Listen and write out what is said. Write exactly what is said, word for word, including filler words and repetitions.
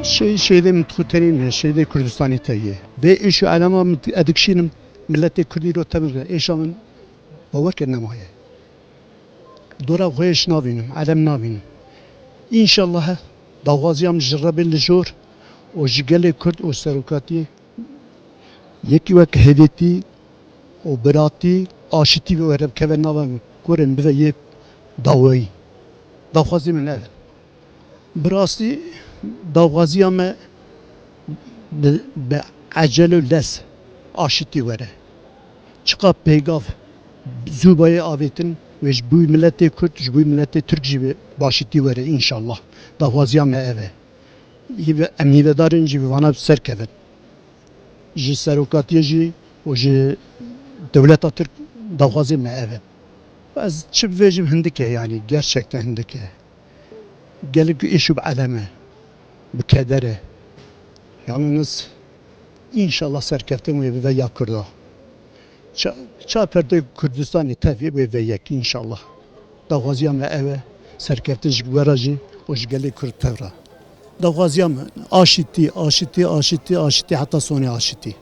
Şey, şeyde mutlu tenîn, şeyde Kürdistanî te ye. Ve iş û elema mut-, edikşînim, milletê Kurdî ro tebin, eşa min bawer ke nemaye. Dora xwe eş nabînim, elem nabînim. Înşallah daxwaziya min ji Rebê li jor û ji gelê Kurd û serokatiyê yekî wek hêvêtî û biratî, aşitî were bikeve nava min. Kurên bive yek dawayî. Daxwazî min ev e. Bi rastî daxwaziya me bi, bi ecel û lez aşitî were. Çiqa peygav zû bayê avêtin wê ji bo miletê Kurd, ji bo miletê Tirk jî bi aşitî were înşallah. Daxwaziya me ev e. Hîve-, em hîvedarên jî bi vana serkevin. Ji serokatiyê jî û ji dewleta Tirk daxwazê me ev e. Ez çi bibêjim, hindik e, yanî gerçekten hindik e. Gelek îş û bi elem e, bi keder e. Yalnız înşallah serkeftin wê bibe ya Kurda. Ça-, ça perdê Kurdistanê tevî wê ve yek înşallah. Daxwaziya me ev e, serkeftin ji we re jî û ji gelê Kurd tev re. Daxwaziya me aşitî, aşitî, aşitî, aşitî heta sonê aşitî.